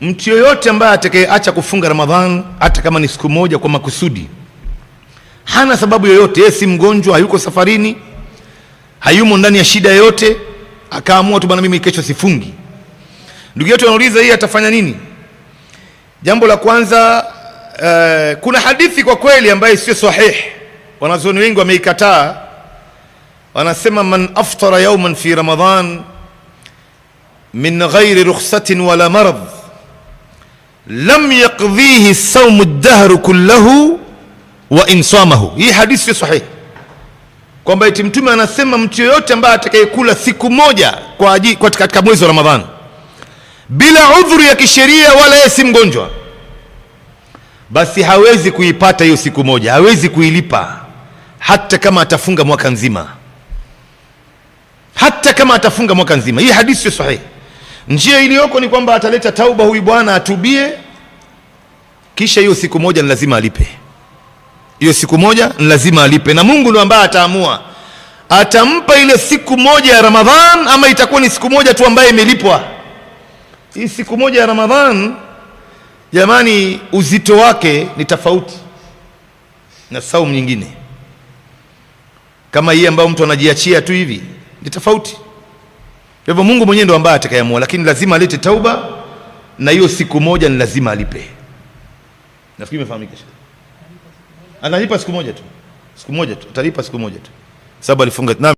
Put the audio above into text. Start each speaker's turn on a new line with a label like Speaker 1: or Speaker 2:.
Speaker 1: Mtu yoyote ambaye atakayeacha kufunga Ramadhan hata kama ni siku moja kwa makusudi, hana sababu yoyote, yeye si mgonjwa, hayuko safarini, hayumo ndani ya shida yoyote, akaamua tu bwana, mimi kesho sifungi. Ndugu yetu anauliza hii atafanya nini? Jambo la kwanza, kuna hadithi kwa kweli ambayo sio sahihi, wanazuoni wengi wameikataa. Wanasema man aftara yawman fi Ramadhan min ghairi rukhsatin wala marad lam yaqdhihi saumu dahru kullahu wa in samahu. Hii hadithi sio sahihi, kwamba eti Mtume anasema mtu yoyote ambaye atakayekula siku moja kwa ajili katika mwezi wa Ramadhani bila udhuru ya kisheria wala yeye si mgonjwa, basi hawezi kuipata hiyo siku moja, hawezi kuilipa hata kama atafunga mwaka nzima, hata kama atafunga mwaka nzima. Hii hadithi sio sahihi. Njia iliyoko ni kwamba ataleta tauba huyu bwana, atubie, kisha hiyo siku moja ni lazima alipe. Hiyo siku moja ni lazima alipe, na Mungu ndio ambaye ataamua atampa ile siku moja ya Ramadhan ama itakuwa ni siku moja tu ambayo imelipwa. Hii siku moja ya Ramadhan, jamani, uzito wake ni tofauti na saumu nyingine kama hii ambayo mtu anajiachia tu hivi, ni tofauti. Kwa hivyo Mungu mwenyewe ndo ambaye atakayeamua, lakini lazima alete tauba na hiyo siku moja ni lazima alipe. Nafikiri imefahamika. Analipa siku moja tu, siku moja tu, atalipa siku moja tu, sababu alifunga. Naam.